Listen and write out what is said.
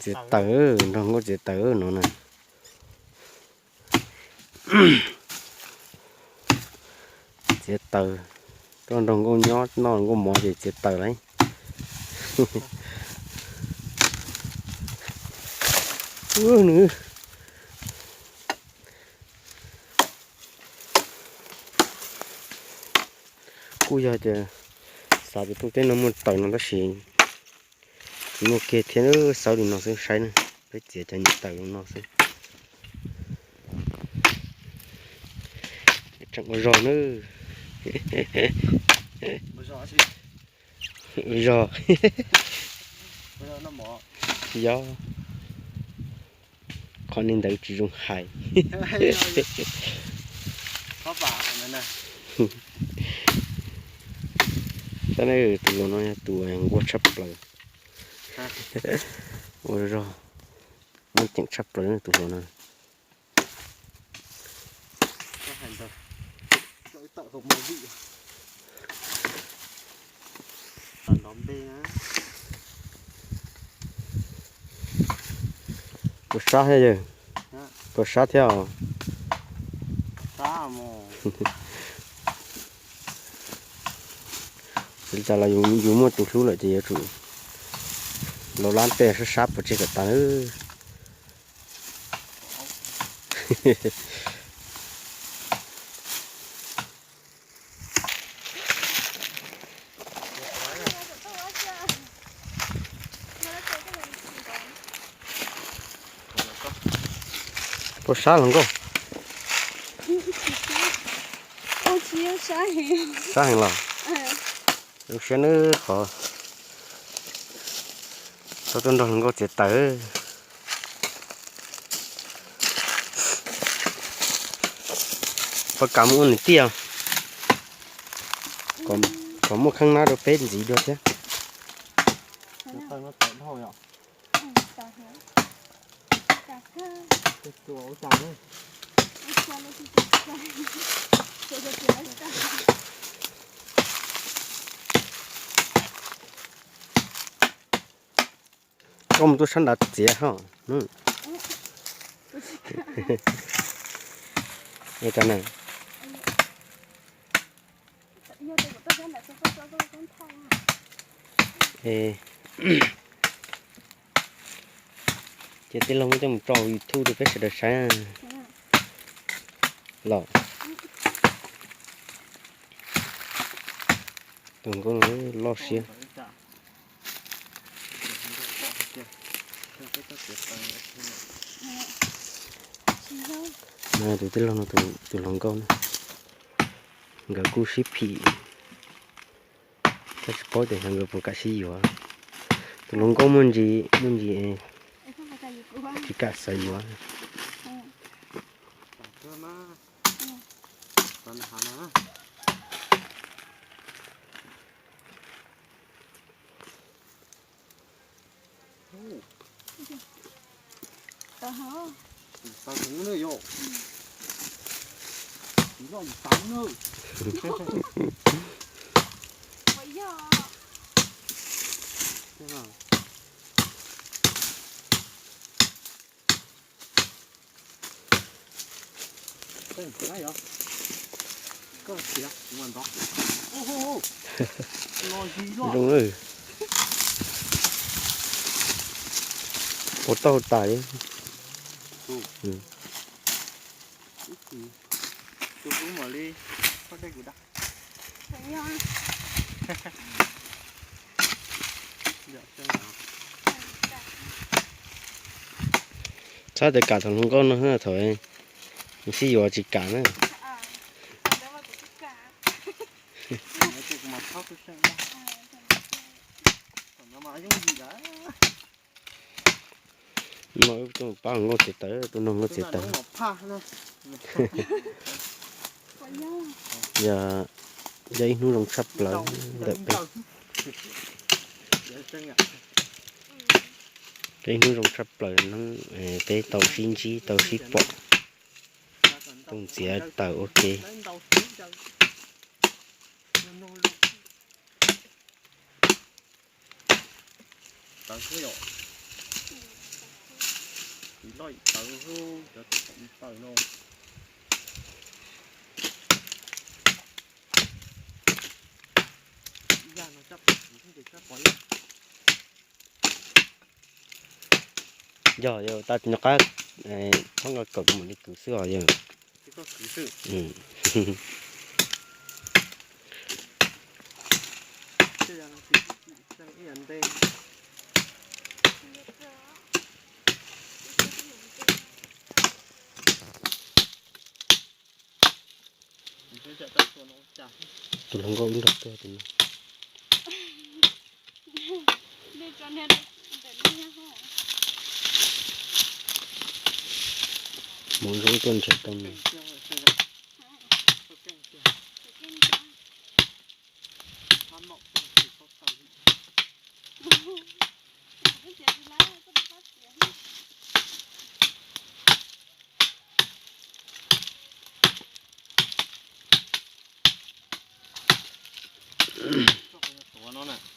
Txiav taws, nrog nkauj txiav taws no na. Txiav taws, tuaj nrog nkauj nyob noj nkauj mov ces txiav taws lauj. Nws kuj yog tias xav tias tuaj teb no muaj taws no tab sis tsis muaj kiag thiab, xawb li no xwb saib na. Peb txiav cov nyuag taws no xwb. Tseem ua zog na. Ua zog. Yog, qhov li ntawd tsis zoo hais. Saib na, tus hluas no yog tus nquag tshaj plaws. Ua zog, muaj ceem tshaj plaws tus hluas no. Puas sab thiab yawg? Puas sab thiab os? Ua li cas los yus muaj tus hlub lawm ces yuav tsum los lab tej sab sab pov tseg kom tas nawb. Puas sab los nkauj? Sab heev los? Zoo siab nawb qhov tau tuaj nrog hluas nkauj txiav taws. Puas kam mus ua niam tij? Kom muaj kheej nab rau peb ntxiv dua thiab. Koj mus tuaj sab nrad txiav ho. Ces tij laug muab coj mus tso YouTube rau peb sawv daws saib los. Tus nkauj no loj siab. Tus tij laug no, tus hluas nkauj na, nkawd kuj sib phim, tab tsis paub tias xyov nkawd puas kam sib yuav. Tus hluas nkauj muaj ntsis, muaj ntsis tsis kam xav yuav. Zoo na. Ua tau tas li. Txhob tias kam thaum hluas nkauj no, thaum sib yuav tsis kam na. No wb tuaj pab hluas nkauj txiav taws, tuaj nrog nkauj txiav taws. Yog, yog ib hnub zoo tshaj plaws ntawm peb. Peb hnub zoo tshaj plaws na, peb tau sib ntsib tau sib pom, tuaj txiav taws ua ke. Loj tawv, cov tawv no. Yog no coj, coj pov yog. Yog, yog tau nyuag qab, txhob nqa kawm mus li kwv xwb os yog. Tus hluas nkauj ib nrog tuaj tus no. Mus zoo tuaj nrhiav tau no. Tuav no na.